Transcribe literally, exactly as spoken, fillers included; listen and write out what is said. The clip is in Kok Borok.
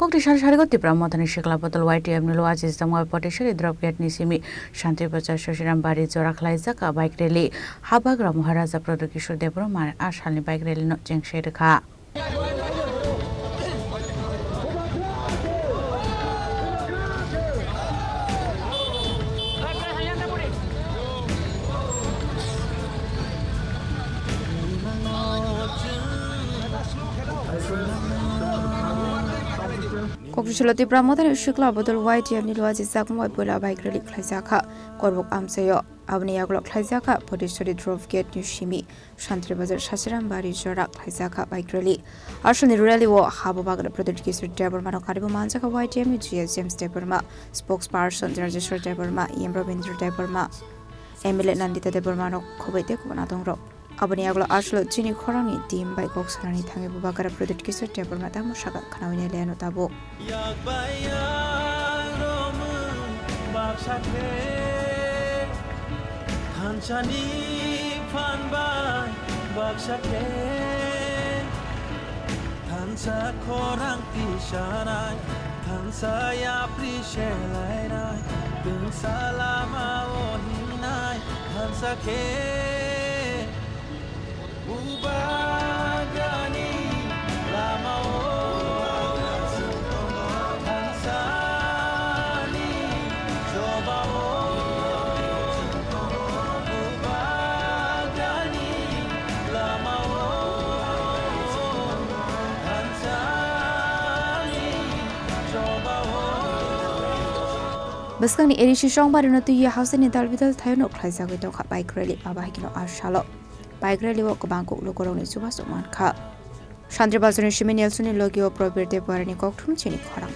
Kokti sari sarigo Tipra Mothani Sikla Bodol Y T F ni Luachi Jamoi Potishari Drop Gate ni simi Shanti Bazar Shashiram Bari jora khlaijak a bike rally. Habagra Maharaja Pradyut Kishore Debbarma a salni bike rally no chengse rwkha. Kokthai salo Tipra Mothani Sikla Bodol Y T F ni Luachi Jamoi puila bike rally khlaijakha Korbuk amchaio. Aboni yagulo khlaijakha Potishari Drop Gate ni simi Shanti Bazar Shashiram Bari jora khlaijakha bike rally. Aswkni rally o habo bagra Pradyut Kishore Debbarma no karibo manjakha Y T F ni G S James Debbarma, spokesperson Rajeshwar Debbarma, E M Rabindra Debbarma, M L A Nandita Debbarma no khoboi tei kubun adongrok. Aboni yagulo aswkno chini khorangni team bai kok sanani thangwi bo bagra Pradyut Kishore Debbarma tamo saka khnaui nai leno tabuk. Yak bai yak romwi baksa khe, thansani phan bai baksa khe, thansa khorang tisanai, thansa yapri selainai, tungsa lama o hingnai, thansa khe. Bubagrani lama o thansani choba o. Bubagrani lama o thansani choba o. Bwskangni A D C chongbarino twiwi hausaini dalbidal thaio no khlaijagwi tongkha bike rally, abo hai kheno a salo. Bike rally o kwbang kok lukurokni chubachu mankha. Shanti Bazarni simi Nelsonni logio Probir Debbarmani kokthum chini khorang.